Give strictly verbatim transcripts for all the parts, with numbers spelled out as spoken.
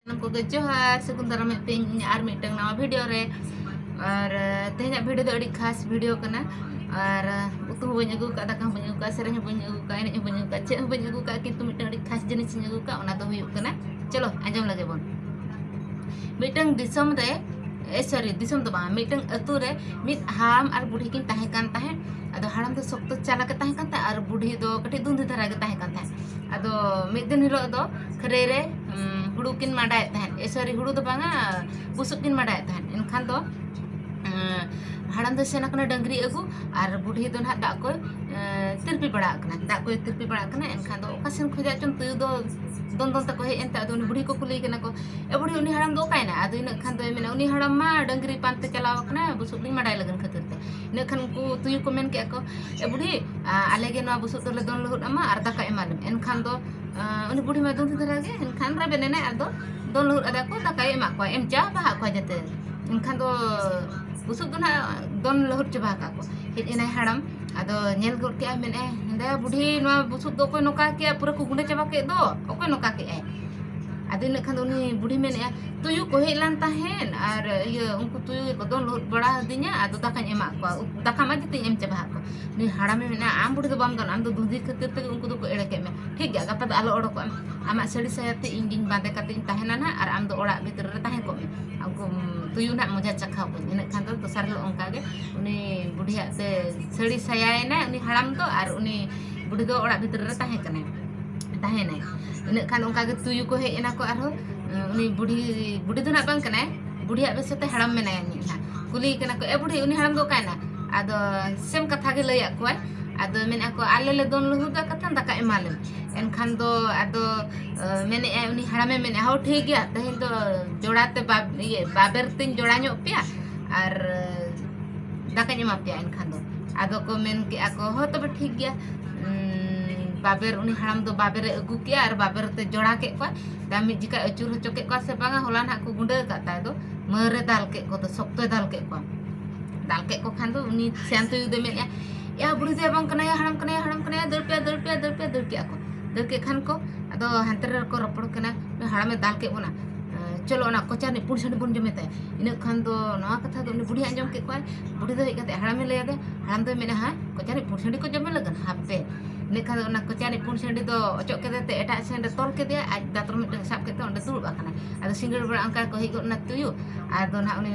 ᱥᱟᱱᱟᱢ ᱠᱚᱜᱮ ᱡᱚᱦᱟᱨ, ᱥᱟᱹᱜᱩᱱ ᱫᱟᱨᱟᱢᱮᱫ ᱯᱮᱭᱟᱹᱧ ᱤᱧ ᱟᱨ ᱢᱤᱫᱴᱟᱝ ᱱᱟᱣᱟ ᱵᱷᱤᱰᱤᱭᱳ ᱨᱮ᱾ ᱟᱨ ᱛᱮᱦᱮᱧᱟᱜ ᱵᱷᱤᱰᱤᱭᱳ ᱫᱚ ᱟᱹᱰᱤ ᱠᱷᱟᱥ ᱵᱷᱤᱰᱤᱭᱳ ᱠᱟᱱᱟ᱾ ᱟᱨ ᱩᱛᱩ ᱦᱚᱸ ᱵᱟᱹᱧ ᱟᱹᱜᱩ ᱠᱟᱜᱼᱟ, ᱫᱟᱠᱟ ᱦᱚᱸ ᱵᱟᱹᱧ ᱟᱹᱜᱩ ᱠᱟᱜᱼᱟ, ᱥᱮᱨᱮᱧ ᱦᱚᱸ ᱵᱟᱹᱧ ᱟᱹᱜᱩ ᱠᱟᱜᱼᱟ, ᱮᱱᱮᱡ ᱦᱚᱸ ᱵᱟᱹᱧ ᱟᱹᱜᱩ ᱠᱟᱜᱼᱟ, ᱪᱮᱫ ᱦᱚᱸ ᱵᱟᱹᱧ ᱟᱹᱜᱩ ᱠᱟᱜᱼᱟ, ᱠᱤᱱᱛᱩ ᱢᱤᱫᱴᱟᱝ ᱟᱹᱰᱤ ᱠᱷᱟᱥ ᱡᱤᱱᱤᱥ ᱤᱧ ᱟᱹᱜᱩ ᱠᱟᱜᱼᱟ᱾ ᱚᱱᱟ ᱫᱚ ᱦᱩᱭᱩᱜ ᱠᱟᱱᱟ, ᱪᱚᱞᱚ ᱟᱸᱡᱚᱢ ᱞᱮᱜᱮ ᱵᱚᱱ᱾ ᱢᱤᱫᱴᱟᱝ ᱫᱤᱥᱚᱢ ᱨᱮ, ᱮ ᱥᱚᱨᱤ, ᱫᱤᱥᱚᱢ ᱫᱚ ᱵᱟᱝ, ᱢᱤᱫᱴᱟᱝ ᱟᱹᱛᱩ ᱨᱮ ᱢᱤᱫ ᱦᱟᱲᱟᱢ ᱟᱨ ᱵᱩᱰᱷᱤ ᱠᱤᱱ ᱛᱟᱦᱮᱸ ᱠᱟᱱ ᱛᱟᱦᱮᱸᱫ᱾ ᱟᱫᱚ ᱦᱟᱲᱟᱢ ᱫᱚ ᱥᱚᱠᱛᱚ ᱪᱟᱞᱟᱠ ᱮ ᱛᱟᱦᱮᱸ ᱠᱟᱱ ᱛᱟᱦᱮᱸᱫ ᱟᱨ ᱵᱩᱰᱷᱤ ᱫᱚ ᱠᱟᱹᱴᱤᱡ ᱫᱩᱸᱫᱷᱤ ᱫᱷᱟᱨᱟ ᱜᱮ ᱛᱟᱦᱮᱸ ᱠᱟᱱ ᱛᱟᱦᱮᱸᱫ᱾ ᱟᱫᱚ ᱢᱤᱫ ᱫᱤᱱ ᱦᱤᱞᱳᱜ ᱫᱚ ᱠᱷᱟᱹᱨᱟᱹᱭ ᱨᱮ, ᱩᱢ, ᱦᱩᱲᱩ ᱠᱤᱱ ᱢᱟᱰᱟᱭᱮᱫ ᱛᱟᱦᱮᱸᱫ, ᱮ ᱥᱚᱨᱤ, ᱦᱩᱲᱩ ᱫᱚ ᱵᱟᱝᱟ, ᱵᱩᱥᱩᱵ ᱠᱤᱱ ᱢᱟᱰᱟᱭᱮᱫ ᱛᱟᱦᱮᱸᱫ᱾ ᱮᱱᱠᱷᱟᱱ ᱫᱚ, ᱩᱢ, ᱦᱟᱲᱟᱢ ᱫᱚ ᱥᱮᱱ ᱟᱠᱟᱱᱟ ᱰᱟᱹᱝᱨᱤ ᱟᱹᱜᱩ ᱟᱨ ᱵᱩᱰᱷᱤ ᱫᱚ ᱱᱟᱦᱟᱜ ᱫᱟᱜ ᱠᱚᱭ, ᱮ, ᱛᱤᱨᱯᱤ ᱵᱟᱲᱟ ᱠᱟᱱᱟ, ᱫᱟᱜ ᱠᱚᱭ ᱛᱤᱨᱯᱤ ᱵᱟᱲᱟ ᱠᱟᱱᱟ᱾ ᱮᱱᱠᱷᱟᱱ ᱫᱚ ᱚᱠᱟ ᱥᱮᱱ ᱠᱷᱚᱱᱟᱜ ᱪᱚᱝ ᱛᱩᱭᱩ ᱫᱚ ᱫᱚᱱ ᱫᱚᱱ ᱛᱮᱠᱚ ᱦᱮᱡ ᱮᱱ ᱛᱮ, ᱟᱫᱚ ᱩᱱᱤ ᱵᱩᱰᱷᱤ ᱠᱚ ᱠᱩᱞᱤᱭᱮ ᱠᱟᱱᱟ ᱠᱚ, "ᱮ ᱵᱩᱰᱷᱤ, ᱩᱱᱤ ᱦᱟᱲᱟᱢ ᱫᱚ ᱚᱠᱟᱭᱮᱱᱟ?" ᱟᱫᱚ ᱤᱱᱟᱹᱜ ᱠᱷᱟᱱ ᱫᱚᱭ ᱢᱮᱱᱟ, "ᱩᱱᱤ ᱦᱟᱲᱟᱢ ᱢᱟ ᱰᱟᱹᱝᱨᱤ ᱯᱟᱱᱛᱮ ᱪᱟᱞᱟᱣ ᱟᱠᱟᱱᱟ, ᱵᱩᱥᱩᱵ ᱞᱤᱧ ᱢᱟᱰᱟᱭ ᱞᱟᱹᱜᱤᱫ ᱠᱷᱟᱹᱛᱤᱨ ᱛᱮ᱾" ᱤᱱᱟᱹᱜ ᱠᱷᱟᱱ ᱩᱱᱠᱩ ᱛᱩᱭᱩ ᱠᱚ ᱢᱮᱱ ᱠᱮᱜᱼᱟ ᱠᱚ, "ᱮ ᱵᱩᱰᱷᱤ, ᱟ, ᱟᱞᱮ ᱜᱮ ᱱᱚᱣᱟ ᱵᱩᱥᱩᱵ ᱫᱚᱞᱮ ᱫᱚᱱ ᱞᱟᱹᱦᱩᱫ ᱟᱢᱟ ᱟᱨ ᱫᱟᱠᱟ ᱮᱢᱟ ᱞᱮᱢ᱾" ᱮᱱᱠᱷᱟᱱ ᱫᱚ, ᱟ, ᱩᱱᱤ ᱵᱩᱰᱷᱤ ᱢᱟ ᱫᱩᱸᱫᱷᱤ ᱫᱷᱟᱨᱟ ᱜᱮ, ᱮᱱᱠᱷᱟᱱ ᱨᱮᱵᱮᱱ ᱮᱱᱟᱭ, ᱟᱫᱚ ᱫᱚᱱ ᱞᱟᱹᱦᱩᱫ ᱟᱫᱟ ᱠᱚ, ᱫᱟᱠᱟᱭ ᱮᱢᱟᱜ ᱠᱚᱣᱟ, ᱮᱢ ᱪᱟᱵᱟ ᱟᱠᱟᱫ ᱠᱚᱣᱟ ᱡᱟᱛᱮ᱾ ᱮᱱᱠᱷᱟᱱ ᱫᱚ ᱵᱩᱥᱩᱵ ᱫᱚ ᱱᱟᱦᱟᱜ ᱫᱚᱱ ᱞᱟᱹᱦᱩᱫ ᱪᱟᱵᱟ ᱟᱠᱟᱫ ᱠᱚ᱾ ᱦᱮᱡ ᱮᱱᱟᱭ ᱦᱟᱲᱟᱢ, ᱟᱫᱚ ᱧᱮᱞ ᱜᱚᱫ ᱠᱮᱜᱼᱟᱭ, ᱢᱮᱱᱮᱫᱼᱟᱭ, "ᱦᱮᱸᱫᱟ ᱵᱩᱰᱷᱤ, ᱱᱚᱣᱟ ᱵᱩᱥᱩᱵ ᱫᱚ ᱚᱠᱚᱭ ᱱᱚᱝᱠᱟ ᱠᱮᱜᱼᱟ? ᱯᱩᱨᱟᱹ ᱠᱚ ᱜᱩᱸᱰᱟᱹ ᱪᱟᱵᱟ ᱠᱮᱫ ᱫᱚ, ᱚᱠᱚᱭ ᱱᱚᱝᱠᱟ ᱠᱮᱜᱼᱟᱭ?" ᱟᱫᱚ ᱤᱱᱟᱹᱜ ᱠᱷᱟᱱ ᱫᱚ ᱩᱱᱤ ᱵᱩᱰᱷᱤ ᱢᱮᱱᱮᱫᱼᱟ, "ᱛᱩᱭᱩ ᱠᱚ ᱦᱮᱡ ᱞᱮᱱ ᱛᱟᱦᱮᱸᱫ ᱟᱨ ᱤᱭᱟᱹ ᱩᱱᱠᱩ ᱛᱩᱭᱩ ᱜᱮᱠᱚ ᱫᱚᱱ ᱞᱟᱹᱦᱩᱫ ᱵᱟᱲᱟ ᱟᱹᱫᱤᱧᱟ, ᱟᱫᱚ ᱫᱟᱠᱟᱧ ᱮᱢᱟᱜ ᱠᱚᱣᱟ, ᱩ-, ᱫᱟᱠᱟ ᱢᱟ ᱡᱚᱛᱚᱧ ᱮᱢ ᱪᱟᱵᱟ ᱟᱫ ᱠᱚᱣᱟ᱾" ᱩᱱᱤ ᱦᱟᱲᱟᱢᱮ ᱢᱮᱱᱟ, "ᱟᱢ ᱵᱩᱰᱷᱤ ᱫᱚ ᱵᱟᱢ ᱜᱟᱱᱚᱜᱼᱟ, ᱟᱢ ᱫᱚ ᱫᱩᱸᱫᱷᱤ ᱠᱷᱟᱹᱛᱤᱨ ᱛᱮᱜᱮ ᱩᱱᱠᱩ ᱫᱚᱠᱚ ᱮᱲᱮ ᱠᱮᱫ ᱢᱮ᱾ ᱴᱷᱤᱠ ᱜᱮᱭᱟ, ᱜᱟᱯᱟ ᱫᱚ ᱟᱞᱚ ᱚᱰᱚᱠᱚᱜ ᱟᱢ, ᱟᱢᱟᱜ ᱥᱟᱹᱲᱤ ᱥᱟᱭᱟ ᱛᱮ ᱤᱧ ᱜᱤᱧ ᱵᱟᱸᱫᱮ ᱠᱟᱛᱮ ᱤᱧ ᱛᱟᱦᱮᱱᱟ ᱱᱟᱦᱟᱜ, ᱟᱨ ᱟᱢ ᱫᱚ ᱚᱲᱟᱜ ᱵᱷᱤᱛᱨᱤ ᱨᱮ ᱛᱟᱦᱮᱸ ᱠᱚᱜ ᱢᱮ, ᱩᱱᱠᱩ, ᱩᱢ, ᱛᱩᱭᱩ ᱱᱟᱦᱟᱜ ᱢᱚᱡᱟ ᱪᱟᱠᱷᱟᱣ ᱠᱚᱧ᱾" ᱤᱱᱟᱹᱜ ᱠᱷᱟᱱ ᱫᱚ ᱫᱚᱥᱟᱨ ᱦᱤᱞᱳᱜ ᱚᱱᱠᱟ ᱜᱮ ᱩᱱᱤ ᱵᱩᱰᱷᱤᱭᱟᱜ ᱛᱮ ᱥᱟᱹᱲᱤ ᱥᱟᱭᱟᱭᱮᱱᱟᱭ ᱩᱱᱤ ᱦᱟᱲᱟᱢ ᱫᱚ, ᱟᱨ ᱩᱱᱤ ᱵᱩᱰᱷᱤ ᱫᱚ ᱚᱲᱟᱜ ᱵᱷᱤᱛᱨᱤ ᱨᱮ ᱛᱟᱦᱮᱸ ᱠᱟᱱᱟᱭ, ᱛᱟᱦᱮᱸᱱᱟᱭ᱾ ᱤᱱᱟᱹᱜ ᱠᱷᱟᱱ ᱚᱱᱠᱟ ᱜᱮ ᱛᱩᱭᱩ ᱠᱚ ᱦᱮᱡ ᱮᱱᱟ ᱠᱚ ᱟᱨᱦᱚᱸ, ᱩᱱᱤ ᱵᱩᱰᱷᱤ, ᱵᱩᱰᱷᱤ ᱫᱚ ᱱᱟᱦᱟᱜ ᱵᱟᱝ ᱠᱟᱱᱟᱭ, ᱵᱩᱰᱷᱤᱭᱟᱜ ᱵᱮᱥ ᱛᱮ ᱦᱟᱲᱟᱢ ᱢᱮᱱᱟᱭᱟ ᱱᱤᱡ ᱱᱟᱦᱟᱜ᱾ ᱠᱩᱞᱤᱭᱮ ᱠᱟᱱᱟ ᱠᱚ, "ᱮ ᱵᱩᱰᱷᱤ, ᱩᱱᱤ ᱦᱟᱲᱟᱢ ᱫᱚ ᱚᱠᱟᱭᱮᱱᱟ?" ᱟᱫᱚ ᱥᱮᱢ ᱠᱟᱛᱷᱟ ᱜᱮ ᱞᱟᱹᱭᱟᱫ ᱠᱚᱣᱟᱭ᱾ ᱟᱫᱚ ᱢᱮᱱᱮᱫᱼᱟ ᱠᱚ, "ᱟᱞᱮ ᱞᱮ ᱫᱚᱱ ᱞᱟᱹᱦᱩᱫᱟ ᱠᱟᱛᱷᱟ, ᱫᱟᱠᱟ ᱮᱢᱟᱞᱮᱢ᱾" ᱮᱱᱠᱷᱟᱱ ᱫᱚ ᱟᱫᱚ, ᱮ, ᱢᱮᱱᱮᱫᱼᱟᱭ, ᱩᱱᱤ ᱦᱟᱲᱟᱢᱮ ᱢᱮᱱᱮᱫᱼᱟ, "ᱦᱚᱸ, ᱴᱷᱤᱠ ᱜᱮᱭᱟ, ᱛᱮᱦᱮᱧ ᱫᱚ ᱡᱚᱲᱟ ᱛᱮ ᱵᱟ-, ᱤᱭᱟᱹ, ᱵᱟᱵᱮᱨ ᱛᱮᱧ ᱡᱚᱲᱟ ᱧᱚᱜ ᱯᱮᱭᱟ ᱟᱨ, ᱮ, ᱫᱟᱠᱟᱧ ᱮᱢᱟ ᱯᱮᱭᱟ᱾" ᱮᱱᱠᱷᱟᱱ ᱫᱚ ᱟᱫᱚ ᱠᱚ ᱢᱮᱱ ᱠᱮᱫᱼᱟ ᱠᱚ, "ᱦᱚᱸ, ᱛᱚᱵᱮ ᱴᱷᱤᱠ ᱜᱮᱭᱟ, ᱩᱸ, ᱵᱟᱵᱮᱨ", ᱩᱱᱤ ᱦᱟᱲᱟᱢ ᱫᱚ ᱵᱟᱵᱮᱨᱮ ᱟᱹᱜᱩ ᱠᱮᱫᱼᱟ ᱟᱨ ᱵᱟᱵᱮᱨ ᱛᱮ ᱡᱚᱲᱟ ᱠᱮᱫ ᱠᱚᱣᱟ᱾ ᱛᱟᱭᱚᱢ ᱢᱤᱫ ᱡᱚᱠᱷᱟᱡ ᱟᱹᱪᱩᱨ ᱦᱚᱪᱚ ᱠᱮᱫ ᱠᱚᱣᱟ ᱥᱮ ᱵᱟᱝᱟ, ᱦᱚᱞᱟ ᱱᱟᱦᱟᱜ ᱠᱚ ᱜᱩᱸᱰᱟᱹ ᱟᱠᱟᱫ ᱛᱟᱭ ᱫᱚ, ᱢᱟᱹᱨᱮ ᱫᱟᱞ ᱠᱮᱫ ᱠᱚ ᱫᱚ, ᱥᱚᱠᱛᱚᱭ ᱫᱟᱞ ᱠᱮᱫ ᱠᱚᱣᱟ᱾ ᱫᱟᱞ ᱠᱮᱫ ᱠᱚ ᱠᱷᱟᱱ ᱫᱚ ᱩᱱᱤ ᱥᱮᱭᱟᱱ ᱛᱩᱭᱩ ᱫᱚᱭ ᱢᱮᱱᱮᱫᱼᱟ, "ᱮᱭᱟ ᱵᱩᱲᱦᱤ ᱫᱚᱭᱟ ᱵᱟᱝ ᱠᱟᱱᱟᱭᱟ, ᱦᱟᱲᱟᱢ ᱠᱟᱱᱟᱭᱟ, ᱦᱟᱲᱟᱢ ᱠᱟᱱᱟᱭᱟ, ᱫᱟᱹᱲ ᱯᱮᱭᱟ, ᱫᱟᱹᱲ ᱯᱮᱭᱟ, ᱫᱟᱹᱲ ᱯᱮᱭᱟ", ᱫᱟᱹᱲ ᱠᱮᱫᱼᱟ ᱠᱚ᱾ ᱫᱟᱹᱲ ᱠᱮᱫ ᱠᱷᱟᱱ ᱠᱚ ᱟᱫᱚ ᱦᱟᱱᱛᱮ ᱨᱮᱠᱚ ᱨᱚᱯᱚᱲ ᱠᱟᱱᱟ, "ᱱᱩᱭ ᱦᱟᱲᱟᱢᱮ ᱫᱟᱞ ᱠᱮᱫ ᱵᱚᱱᱟ, ᱪᱚᱞᱚ ᱚᱱᱟ ᱠᱚᱪᱟ ᱨᱤᱱᱤᱡ ᱯᱩᱸᱰ ᱥᱟᱺᱰᱤ ᱵᱚᱱ ᱡᱚᱢᱮ ᱛᱟᱭᱟ᱾ ᱤᱱᱟᱹ ᱠᱷᱟᱱ ᱫᱚ ᱱᱚᱣᱟ ᱠᱟᱛᱷᱟ ᱫᱚ ᱩᱱᱤ ᱵᱩᱰᱷᱤ ᱟᱸᱡᱚᱢ ᱠᱮᱫ ᱠᱚᱣᱟᱭ᱾ ᱵᱩᱰᱷᱤ ᱫᱚ ᱦᱮᱡ ᱠᱟᱛᱮ ᱦᱟᱲᱟᱢᱮ ᱞᱟᱹᱭ ᱟᱫᱮᱭᱟ᱾ ᱦᱟᱲᱟᱢ ᱫᱚᱭ ᱢᱮᱱᱟ, ᱦᱮᱸ, ᱠᱚᱪᱟ ᱨᱤᱱᱤᱡ ᱯᱩᱸᱰ ᱥᱟᱺᱰᱤ ᱠᱚ ᱡᱚᱢᱮ ᱞᱟᱹᱜᱤᱫ? ᱦᱟᱯᱮ᱾ ᱤᱱᱟᱹ ᱠᱷᱟᱱ ᱫᱚ ᱚᱱᱟ ᱠᱚᱪᱟ ᱨᱤᱱᱤᱡ ᱯᱩᱸᱰ ᱥᱟᱺᱰᱤ ᱫᱚ ᱚᱪᱚᱜ ᱠᱮᱫᱮ ᱛᱮ ᱮᱴᱟᱜ ᱥᱮᱱ ᱨᱮ ᱛᱚᱞ ᱠᱮᱫᱮᱭᱟ᱾ ᱟᱡ ᱫᱟᱛᱨᱚᱢ ᱢᱤᱫᱴᱟᱝ ᱥᱟᱵ ᱠᱮᱫ ᱛᱮ ᱚᱸᱰᱮ ᱫᱩᱲᱩᱵ ᱟᱠᱟᱱᱟᱭ᱾ ᱟᱫᱚ ᱥᱤᱸᱜᱟᱹᱲ ᱵᱮᱲᱟ ᱚᱱᱠᱟ ᱠᱚ ᱦᱮᱡ ᱜᱚᱫ ᱮᱱᱟ ᱛᱩᱭᱩ᱾ ᱟᱫᱚ ᱱᱟᱦᱟᱜ ᱩᱱᱤ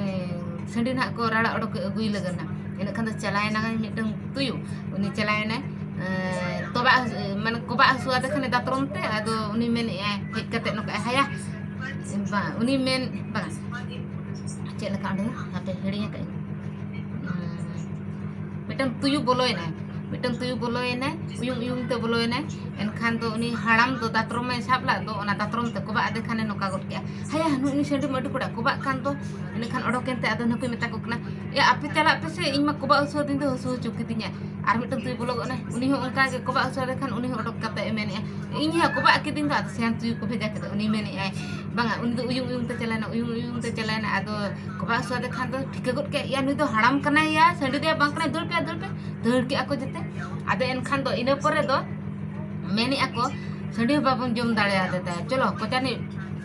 ᱥᱟᱺᱰᱤ ᱱᱟᱦᱟᱜ ᱠᱚ ᱨᱟᱲᱟ ᱚᱰᱚᱠ ᱟᱹᱜᱩᱭ ᱞᱟᱹᱜᱤᱫ ᱱᱟ᱾ ᱤᱱᱟᱹ ᱠᱷᱟᱱ ᱫᱚ ᱪᱟᱞᱟᱣᱮᱱᱟᱭ ᱢᱤᱫᱴᱟᱝ ᱛᱩᱭᱩ᱾ ᱩᱱᱤ ᱪᱟᱞᱟᱣᱮᱱᱟᱭ, ᱮᱸ, ᱛᱚᱵᱟᱜ ᱦᱟᱹᱥᱩ-, ᱢᱟᱱᱮ ᱠᱚᱵᱟᱜ ᱦᱟᱹᱥᱩᱣᱟᱫᱮ ᱠᱷᱟᱱᱮ ᱫᱟᱛᱨᱚᱢ ᱛᱮ, ᱟᱫᱚ ᱩᱱᱤ ᱢᱮᱱᱮᱜᱼᱟᱭ ᱦᱮᱡ ᱠᱟᱛᱮ ᱱᱚᱝᱠᱟ, ᱦᱟᱭᱟ, ᱵᱟᱝ, ᱩᱱᱤ ᱢᱮᱱ, ᱵᱟᱝ, ᱪᱮᱫ ᱞᱮᱠᱟ ᱚᱸᱰᱮ ᱫᱚ? ᱦᱟᱯᱮ, ᱦᱤᱲᱤᱧ ᱟᱠᱟᱫ ᱟᱹᱧ᱾ ᱩᱸ, ᱢᱤᱫᱴᱟᱝ ᱛᱩᱭᱩ ᱵᱚᱞᱚᱭᱮᱱᱟᱭ, ᱢᱤᱫᱴᱟᱝ ᱛᱩᱭᱩ ᱵᱚᱞᱚᱭᱮᱱᱟᱭ, ᱩᱭᱩᱝ ᱩᱭᱩᱝ ᱛᱮ ᱵᱚᱞᱚᱭᱮᱱᱟᱭ᱾ ᱮᱱᱠᱷᱟᱱ ᱫᱚ ᱩᱱᱤ ᱦᱟᱲᱟᱢ ᱫᱚ ᱫᱟᱛᱨᱚᱢᱮ ᱥᱟᱵ ᱞᱟᱜ ᱫᱚ, ᱚᱱᱟ ᱫᱟᱛᱨᱚᱢ ᱛᱮ ᱠᱚᱵᱟᱜ ᱟᱫᱮ ᱠᱷᱟᱱᱮ ᱱᱚᱝᱠᱟ ᱜᱚᱫ ᱠᱮᱜᱼᱟ, ᱦᱟᱭᱟ, ᱱᱩᱭ, ᱩᱱᱤ ᱥᱟᱺᱰᱤ ᱢᱟ ᱟᱹᱰᱤ ᱠᱚᱰᱟ ᱠᱚᱵᱟᱜ ᱠᱟᱱ ᱫᱚ᱾ ᱤᱱᱟᱹ ᱠᱷᱟᱱ ᱚᱰᱚᱠᱮᱱ ᱛᱮ ᱟᱫᱚ ᱱᱩᱠᱩᱭ ᱢᱮᱛᱟ ᱠᱚ ᱠᱟᱱᱟ, ᱮ, ᱟᱯᱮ ᱪᱟᱞᱟᱜ ᱯᱮᱥᱮ, ᱤᱧ ᱢᱟ ᱠᱚᱵᱟᱜ ᱦᱟᱹᱥᱩᱣᱟᱫᱤᱧ ᱫᱚ ᱦᱟᱹᱥᱩ ᱦᱚᱪᱚ ᱠᱤᱫᱤᱧᱟ᱾ ᱟᱨ ᱢᱤᱫᱴᱟᱝ ᱛᱩᱭᱩ ᱵᱚᱞᱚ ᱜᱚᱫ ᱮᱱᱟᱭ, ᱩᱱᱤ ᱦᱚᱸ ᱚᱱᱠᱟ ᱜᱮ ᱠᱚᱵᱟᱜ ᱦᱟᱹᱥᱩᱣᱟᱫᱮ ᱠᱷᱟᱱ ᱩᱱᱤ ᱦᱚᱸ ᱚᱰᱚᱠ ᱠᱟᱛᱮ ᱮ ᱢᱮᱱᱮᱜᱼᱟ, ᱤᱧ ᱦᱚᱸ ᱠᱚᱵᱟᱜ ᱠᱤᱫᱤᱧ ᱫᱚ, ᱟᱫᱚ ᱥᱮᱭᱟᱱ ᱛᱩᱭᱩ ᱠᱚ ᱵᱷᱮᱡᱟ ᱠᱮᱫᱟ, ᱩᱱᱤ ᱢᱮᱱᱮᱜᱼᱟᱭ, ᱵᱟᱝᱟ, ᱩᱱᱤ ᱫᱚ ᱩᱭᱩᱝ ᱩᱭᱩᱝ ᱛᱮ ᱪᱟᱞᱟᱣᱮᱱᱟ, ᱩᱭᱩᱝ ᱩᱭᱩᱝ ᱛᱮ ᱪᱟᱞᱟᱣᱮᱱᱟ᱾ ᱟᱫᱚ ᱠᱚᱵᱟᱜ ᱦᱟᱹᱥᱩᱣᱟᱫᱮ ᱠᱷᱟᱱ ᱫᱚ ᱴᱷᱤᱠᱟᱹ ᱜᱚᱫ ᱠᱮᱫ, ᱭᱟ, ᱱᱩᱭ ᱫᱚ ᱦᱟᱲᱟᱢ ᱠᱟᱱᱟᱭ ᱭᱟ, ᱥᱟᱺᱰᱤ ᱫᱚ ᱵᱟᱝ ᱠᱟᱱᱟᱭ, ᱫᱟᱹᱲ ᱯᱮ, ᱫᱟᱹᱲ ᱯᱮ᱾ ᱫᱟᱹᱲ ᱠᱮᱜᱼᱟ ᱠᱚ ᱡᱮᱛᱮ᱾ ᱟᱫᱚ ᱮᱱᱠᱷᱟᱱ ᱫᱚ ᱤᱱᱟᱹ ᱯᱚᱨᱮ ᱫᱚ ᱢᱮᱱᱮᱜᱼᱟ ᱠᱚ, ᱥᱟᱺᱰᱤ ᱦᱚᱸ ᱵᱟᱵᱚᱱ ᱡᱚᱢ ᱫᱟᱲᱮᱭᱟᱫᱮ ᱛᱟᱭᱟ, ᱪᱚᱞᱚ ᱠᱚᱪᱟ ᱨᱤᱱᱤᱡ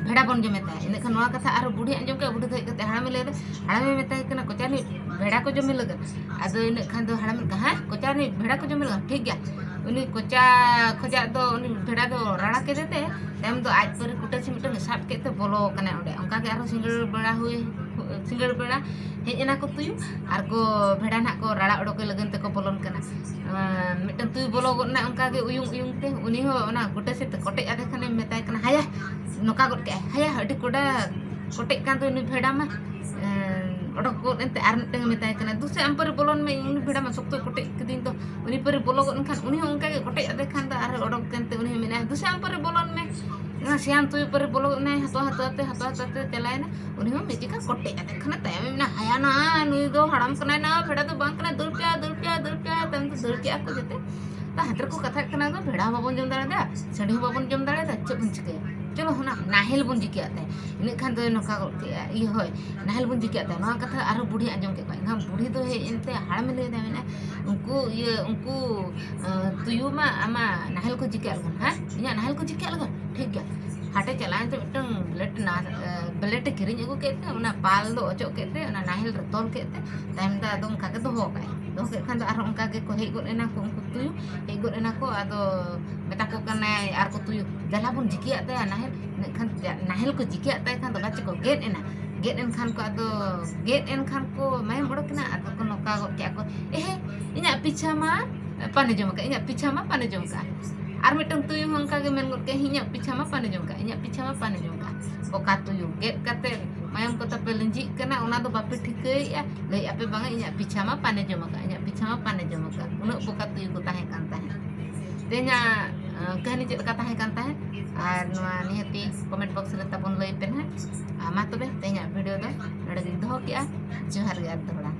ᱵᱷᱮᱰᱟ ᱵᱚᱱ ᱡᱚᱢᱮ ᱛᱟᱭᱟ᱾ ᱤᱱᱟᱹ ᱠᱷᱟᱱ ᱱᱚᱣᱟ ᱠᱟᱛᱷᱟ ᱟᱨᱦᱚᱸ ᱵᱩᱰᱷᱤ ᱟᱸᱡᱚᱢ ᱠᱮᱫ, ᱵᱩᱰᱷᱤ ᱫᱚ ᱦᱮᱡ ᱠᱟᱛᱮ ᱦᱟᱲᱟᱢᱮ ᱞᱟᱹᱭ ᱮᱫᱟ, ᱦᱟᱲᱟᱢᱮ ᱢᱮᱛᱟᱭ ᱠᱟᱱᱟ, ᱠᱚᱪᱟ ᱨᱤᱱᱤᱡ ᱵᱷᱮᱰᱟ ᱠᱚ ᱡᱚᱢᱮ ᱞᱟᱹᱜᱤᱫ᱾ ᱟᱫᱚ ᱤᱱᱟᱹ ᱠᱷᱟᱱ ᱫᱚ ᱦᱟᱲᱟᱢᱮ ᱞᱟᱹᱭ ᱠᱮᱫᱟ, ᱦᱮᱸ, ᱠᱚᱪᱟ ᱨᱤᱱᱤᱡ ᱵᱷᱮᱰᱟ ᱠᱚ ᱡᱚᱢᱮ ᱞᱟᱹᱜᱤᱫ, ᱴᱷᱤᱠ ᱜᱮᱭᱟ᱾ ᱩᱱᱤ ᱠᱚᱪᱟ ᱠᱷᱚᱡᱟᱜ ᱫᱚ ᱩᱱᱤ ᱵᱷᱮᱰᱟ ᱫᱚ ᱨᱟᱲᱟ ᱠᱮᱫᱮ ᱛᱮ, ᱛᱟᱭᱚᱢ ᱫᱚ ᱟᱡ ᱯᱟᱹᱨᱤ ᱠᱩᱴᱟᱹᱥᱤ ᱢᱤᱫᱴᱟᱝ ᱥᱟᱵ ᱠᱮᱫ ᱛᱮ ᱵᱚᱞᱚ ᱠᱟᱱᱟᱭ ᱚᱸᱰᱮ᱾ ᱚᱱᱠᱟ ᱜᱮ ᱟᱨᱦᱚᱸ ᱥᱤᱸᱜᱟᱹᱲ ᱵᱮᱲᱟ ᱦᱩᱭ, ᱥᱤᱸᱜᱟᱹᱲ ᱵᱮᱲᱟ ᱦᱮᱡ ᱮᱱᱟ ᱠᱚ ᱛᱩᱭᱩ, ᱟᱨ ᱠᱚ ᱵᱷᱮᱰᱟ ᱱᱟᱦᱟᱜ ᱠᱚ ᱨᱟᱲᱟ ᱚᱰᱚᱠᱮ ᱞᱟᱹᱜᱤᱫ ᱛᱮᱠᱚ ᱵᱚᱞᱚᱱ ᱠᱟᱱᱟ᱾ ᱟᱨ ᱢᱤᱫᱴᱟᱝ ᱛᱩᱭᱩ ᱵᱚᱞᱚ ᱜᱚᱫ ᱮᱱᱟ ᱚᱱᱠᱟ ᱜᱮ ᱩᱭᱩᱝ ᱩᱭᱩᱝ ᱛᱮ, ᱩᱱᱤ ᱦᱚᱸ ᱚᱱᱟ ᱠᱩᱴᱟᱹᱥᱤ ᱛᱮ ᱠᱚᱴᱮᱡ ᱟᱫᱮ ᱠᱷᱟᱱᱮ ᱢᱮᱛᱟᱭ ᱠᱟᱱᱟ, ᱦᱟᱭᱟ, ᱱᱚᱝᱠᱟ ᱜᱚᱫ ᱠᱮᱜᱼᱟᱭ, ᱦᱟᱭᱟ, ᱟᱹᱰᱤ ᱠᱚᱰᱟ ᱠᱚᱴᱮᱡ ᱠᱟᱱ ᱫᱚ ᱩᱱᱤ ᱵᱷᱮᱰᱟ ᱢᱟ᱾ ᱮᱸ, ᱚᱰᱚᱠ ᱜᱚᱫ ᱮᱱᱛᱮ ᱟᱨ ᱢᱤᱫᱴᱟᱝ ᱢᱮᱛᱟᱭ ᱠᱟᱱᱟ, ᱫᱩᱥᱮ ᱟᱢ ᱯᱟᱹᱨᱤ ᱵᱚᱞᱚᱱ ᱢᱮ, ᱩᱱᱤ ᱵᱷᱮᱰᱟ ᱢᱟ ᱥᱚᱠᱛᱚᱭ ᱠᱚᱴᱮᱡ ᱠᱤᱫᱤᱧ ᱫᱚ᱾ ᱩᱱᱤ ᱯᱟᱹᱨᱤ ᱵᱚᱞᱚ ᱜᱚᱫ ᱮᱱᱠᱷᱟᱱ ᱩᱱᱤ ᱦᱚᱸ ᱚᱱᱠᱟ ᱜᱮ ᱠᱚᱴᱮᱡ ᱟᱫᱮ ᱠᱷᱟᱱ ᱫᱚ ᱟᱨᱦᱚᱸ ᱚᱰᱚᱠ ᱮᱱᱛᱮ ᱩᱱᱤ ᱦᱚᱸ ᱢᱮᱱᱟᱭ, ᱫᱩᱥᱮ ᱟᱢ ᱯᱟᱹᱨᱤ ᱵᱚᱞᱚᱱ ᱢᱮ᱾ ᱚᱱᱟ ᱥᱮᱭᱟᱱ ᱛᱩᱭᱩ ᱯᱟᱹᱨᱤ ᱵᱚᱞᱚ ᱜᱚᱫ ᱮᱱᱟᱭ, ᱦᱟᱛᱣᱟ ᱦᱟᱛᱣᱟ ᱛᱮ, ᱦᱟᱛᱣᱟ ᱦᱟᱛᱣᱟ ᱛᱮ ᱪᱟᱞᱟᱣᱮᱱᱟ᱾ ᱩᱱᱤ ᱦᱚᱸ ᱢᱤᱫ ᱡᱚᱠᱷᱟ ᱠᱚᱴᱮᱡ ᱟᱫᱮ ᱠᱷᱟᱱ ᱛᱟᱭᱚᱢᱮ ᱢᱮᱱᱟ, ᱦᱟᱭᱟ ᱱᱟ, ᱱᱩᱭ ᱫᱚ ᱦᱟᱲᱟᱢ ᱠᱟᱱᱟᱭ ᱱᱟ, ᱵᱷᱮᱰᱟ ᱫᱚ ᱵᱟᱝ ᱠᱟᱱᱟᱭ, ᱫᱟᱹᱲ ᱯᱮᱭᱟ, ᱫᱟᱹᱲ ᱯᱮᱭᱟ, ᱫᱟᱹᱲ ᱯᱮᱭᱟ᱾ ᱛᱟᱭᱚᱢ ᱛᱮ ᱫᱟᱹᱲ ᱠᱮᱜᱼᱟ ᱠᱚ ᱡᱚᱛᱚ᱾ ᱛᱟ ᱦᱟᱱᱛᱮ ᱨᱮᱠᱚ ᱠᱟᱛᱷᱟᱜ ᱠᱟᱱᱟ, ᱫᱚ ᱵᱷᱮᱰᱟ ᱦᱚᱸ ᱵᱟᱵᱚᱱ ᱡᱚᱢ ᱫᱟᱲᱮᱭᱟᱫᱟ, ᱥᱟᱺᱰᱤ ᱦᱚᱸ ᱵᱟᱵᱚᱱ ᱡᱚᱢ ᱫᱟᱲᱮᱭᱟᱫᱟ, ᱪᱮᱫ ᱵᱚᱱ ᱪᱤᱠᱟᱹᱭᱟ? ᱪᱚᱞᱚ ᱦᱩᱱᱟ ᱱᱟᱦᱮᱞ ᱵᱚᱱ ᱡᱤᱠᱮᱭᱟᱜ ᱛᱟᱭ᱾ ᱤᱱᱟᱹᱜ ᱠᱷᱟᱱ ᱫᱚ ᱱᱚᱝᱠᱟ ᱜᱚᱫ ᱠᱮᱜᱼᱟ, ᱤᱭᱟᱹ ᱦᱳᱭ, ᱱᱟᱦᱮᱞ ᱵᱚᱱ ᱡᱤᱠᱮᱭᱟᱜ ᱛᱟᱭ᱾ ᱱᱚᱣᱟ ᱠᱟᱛᱷᱟ ᱟᱨᱦᱚᱸ ᱵᱩᱰᱷᱤ ᱟᱸᱡᱚᱢ ᱠᱮᱫ ᱠᱚᱣᱟ᱾ ᱮᱱᱠᱷᱟᱱ ᱵᱩᱰᱷᱤ ᱫᱚ ᱦᱮᱡ ᱮᱱᱛᱮ ᱦᱟᱲᱟᱢᱮ ᱞᱟᱹᱭ ᱮᱫᱟ, ᱢᱮᱱᱟ, ᱩᱱᱠᱩ ᱤᱭᱟᱹ, ᱩᱱᱠᱩ, ᱟᱸ, ᱛᱩᱭᱩ ᱢᱟ ᱟᱢᱟᱜ ᱱᱟᱦᱮᱞ ᱠᱚ ᱡᱤᱠᱮᱭᱟᱜ ᱞᱟᱹᱜᱤᱫ, ᱦᱮᱸ? ᱤᱧᱟᱹᱜ ᱱᱟᱦᱮᱞ ᱠᱚ ᱡᱤᱠᱮᱭᱟᱜ ᱞᱟᱹᱜᱤᱫ? ᱴᱷᱤᱠ ᱜᱮᱭᱟ᱾ ᱦᱟᱴᱮ ᱪᱟᱞᱟᱣ ᱮᱱᱛᱮ ᱢᱤᱫᱴᱟᱝ ᱵᱞᱮᱰ ᱱᱟ-, ᱟᱸ, ᱯᱞᱮᱴ ᱮ ᱠᱤᱨᱤᱧ ᱟᱹᱜᱩ ᱠᱮᱫ ᱛᱮ, ᱚᱱᱟ ᱯᱟᱞ ᱫᱚ ᱚᱪᱚᱜ ᱠᱮᱫ ᱛᱮ, ᱚᱱᱟ ᱱᱟᱦᱮᱞ ᱨᱮ ᱛᱚᱞ ᱠᱮᱫ ᱛᱮ, ᱛᱟᱭᱚᱢ ᱛᱮ ᱟᱫᱚ ᱚᱱᱠᱟ ᱜᱮ ᱫᱚᱦᱚ ᱠᱟᱜᱼᱟᱭ᱾ ᱫᱚᱦᱚ ᱠᱮᱫ ᱠᱷᱟᱱ ᱫᱚ ᱟᱨᱦᱚᱸ ᱚᱱᱠᱟ ᱜᱮ ᱠᱚ ᱦᱮᱡ ᱜᱚᱫ ᱮᱱᱟ ᱠᱚ, ᱩᱱᱠᱩ ᱛᱩᱭᱩ ᱦᱮᱡ ᱜᱚᱫ ᱮᱱᱟ ᱠᱚ᱾ ᱟᱫᱚ ᱢᱮᱛᱟ ᱠᱚ ᱠᱟᱱᱟᱭ ᱟᱨ ᱠᱚ ᱛᱩᱭᱩ, "ᱫᱮᱞᱟ ᱵᱚᱱ ᱡᱤᱠᱤᱭᱟᱜ ᱛᱟᱭᱟ ᱱᱟᱦᱮᱞ᱾" ᱤᱱᱟᱹᱜ ᱠᱷᱟᱱ ᱱᱟᱦᱮᱞ ᱠᱚ ᱡᱤᱠᱤᱭᱟᱜ ᱛᱟᱭ ᱠᱷᱟᱱ ᱫᱚ ᱵᱟᱪᱮ ᱠᱚ ᱜᱮᱫ ᱮᱱᱟ᱾ ᱜᱮᱫ ᱮᱱ ᱠᱷᱟᱱ ᱠᱚ ᱟᱫᱚ, ᱜᱮᱫ ᱮᱱ ᱠᱷᱟᱱ ᱠᱚ ᱢᱟᱭᱟᱢ ᱚᱰᱚᱠ ᱮᱱᱟ᱾ ᱟᱫᱚ ᱠᱚ ᱱᱚᱝᱠᱟ ᱜᱚᱫ ᱠᱮᱫᱼᱟ ᱠᱚ, "ᱮᱦᱮ, ᱤᱧᱟᱹᱜ ᱯᱤᱪᱷᱟ ᱢᱟ ᱯᱟᱱᱮ ᱡᱚᱢ ᱟᱠᱟᱫ, ᱤᱧᱟᱹᱜ ᱯᱤᱪᱷᱟ ᱢᱟ ᱯᱟᱱᱮ ᱡᱚᱢ ᱟᱠᱟᱫ᱾" ᱟᱨ ᱢᱤᱫᱴᱟᱝ ᱛᱩᱭᱩ ᱦᱚᱸ ᱚᱱᱠᱟ ᱜᱮ ᱢᱮᱱ ᱜᱚᱫ ᱠᱮᱫ, "ᱤᱧᱟᱹᱜ ᱯᱤᱪᱷᱟ ᱢᱟ ᱯᱟᱱᱮ ᱡᱚᱢ ᱟᱠᱟᱫ, ᱤᱧᱟᱹᱜ ᱯᱤᱪᱷᱟ ᱢᱟ ᱯᱟᱱᱮ ᱡᱚᱢ ᱟᱠᱟᱫ᱾" ᱵᱚᱠᱟ ᱛᱩᱭᱩ, ᱜᱮᱫ ᱠᱟᱛᱮ ᱢᱟᱭᱟᱢ ᱠᱚ ᱛᱟᱯᱮ ᱞᱤᱸᱡᱤᱜ ᱠᱟᱱᱟ, ᱚᱱᱟ ᱫᱚ ᱵᱟᱯᱮ ᱴᱷᱤᱠᱟᱹᱭᱮᱫᱼᱟ᱾ ᱞᱟᱹᱭᱮᱫᱼᱟ ᱯᱮ ᱵᱟᱝᱟ, ᱤᱧᱟᱹᱜ ᱯᱤᱪᱷᱟ ᱢᱟ ᱯᱟᱱᱮ ᱡᱚᱢ ᱟᱠᱟᱫ, ᱤᱧᱟᱹᱜ ᱯᱤᱪᱷᱟ ᱢᱟ ᱯᱟᱱᱮ ᱡᱚᱢ ᱟᱠᱟᱫ᱾ ᱩᱱᱟᱹᱜ ᱵᱚᱠᱟ ᱛᱩᱭᱩ ᱠᱚ ᱛᱟᱦᱮᱸ ᱠᱟᱱ ᱛᱟᱦᱮᱸᱫ᱾ ᱛᱮᱦᱮᱧᱟᱜ, ᱟᱸ, ᱠᱟᱹᱦᱱᱤ ᱪᱮᱫ ᱞᱮᱠᱟ ᱛᱟᱦᱮᱸ ᱠᱟᱱ ᱛᱟᱦᱮᱸᱫ? ᱟᱨ ᱱᱚᱣᱟ ᱱᱤᱦᱟᱹᱛᱤ comment box ᱨᱮ ᱛᱟᱵᱚᱱ ᱞᱟᱹᱭ ᱯᱮ ᱱᱟᱦᱟᱜ᱾ ᱟᱨ ᱢᱟ ᱛᱚᱵᱮ, ᱛᱮᱦᱮᱧᱟᱜ video ᱫᱚ ᱱᱚᱰᱮ ᱜᱤᱧ ᱫᱚᱦᱚ ᱠᱮᱜᱼᱟ᱾ ᱡᱚᱦᱟᱨ ᱜᱮ ᱟᱨ ᱫᱚᱦᱲᱟ᱾